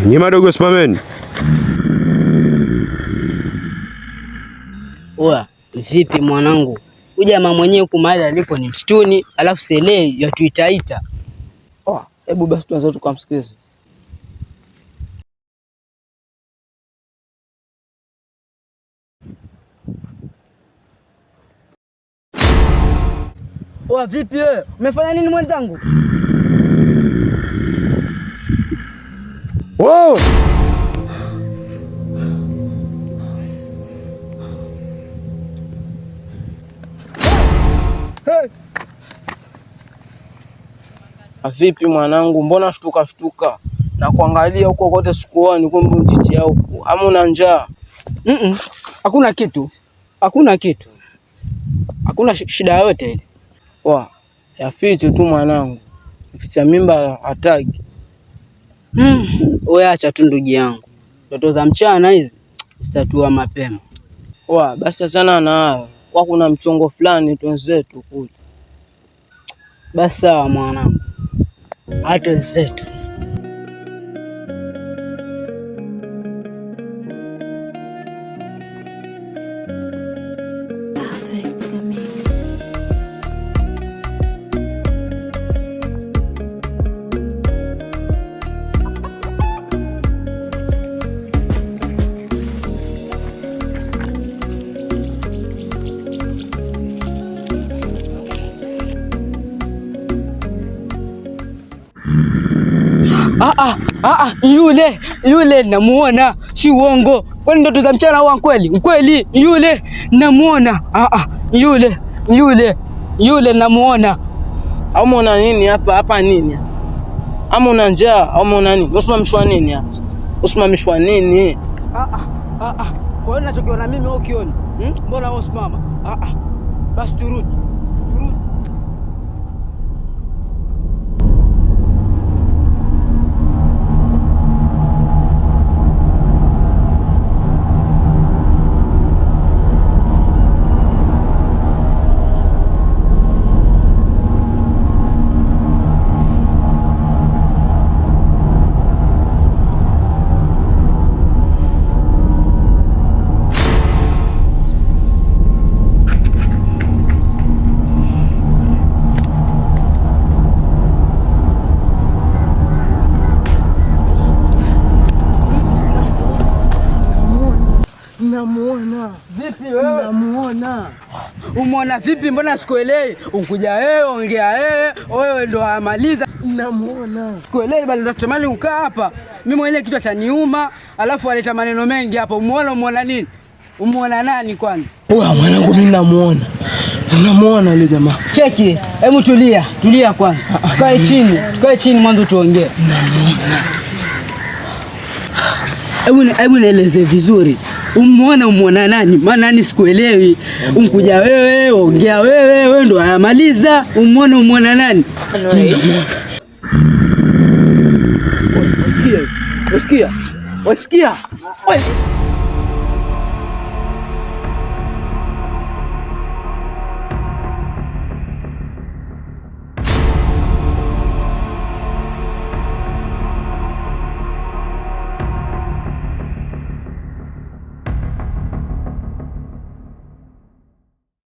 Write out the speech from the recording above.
Nyi madogo simameni. Oya, vipi mwanangu? Huyu jamaa mwenyewe huku mahali aliko ni msituni, alafu selei yatuitaita. Oh, hebu basi tuanze tukamsikize. Oya, vipi wewe? Umefanya nini mwenzangu? Wow! Hey! Vipi mwanangu, mbona shtuka shtuka na kuangalia huko kote sikuoni, kumbe ujitia huku ama una njaa? Hakuna kitu, hakuna kitu, hakuna shida yoyote ile. Wa yafiche tu mwanangu, ficha mimba hataki. Wewe acha tu ndugu yangu, ndoto za mchana hizi zitatua mapema. Wa basi achana na hayo, kwa kuna mchongo fulani twenzetu kule. Basi sawa mwanangu, hata zetu. Perfect mix. Ah, ah, ah, yule yule namuona, si uongo. Kwani ndoto za mchana huwa kweli? Kweli yule namuona. Ah, ah, yule yule yule namuona. Au umeona nini hapa hapa nini? Ama una njaa au umeona nini? Usimamishwa nini hapa? Usimamishwa nini? Ah, ah, ah, ah. Kwa hiyo ninachokiona mimi wewe ukioni? Hmm? Mbona wewe usimama? Ah, ah. Basi turudi. Turudi. Namuona. Vipi wewe? Namuona. Umeona vipi? Mbona sikuelewi? Unkuja wewe, ongea wewe, wewe ndo amaliza. Namuona. Sikuelewi bali tafuta mali ukaa hapa. Mimi mwenyewe kichwa cha niuma, alafu aleta maneno mengi hapo. Umeona, umeona nini? Umeona nani kwanza? Oya mwanangu, mimi namuona. Namuona yule jamaa. Cheki, hebu tulia, tulia kwanza. Tukae chini, tukae chini mwanzo tuongee. Hebu nieleze vizuri. Umeona, umeona nani? Maana nani sikuelewi. Unkuja wewe, ongea wewe, wewe ndo ayamaliza. Umeona, umeona nani? Wasikia? Wasikia? Wasikia?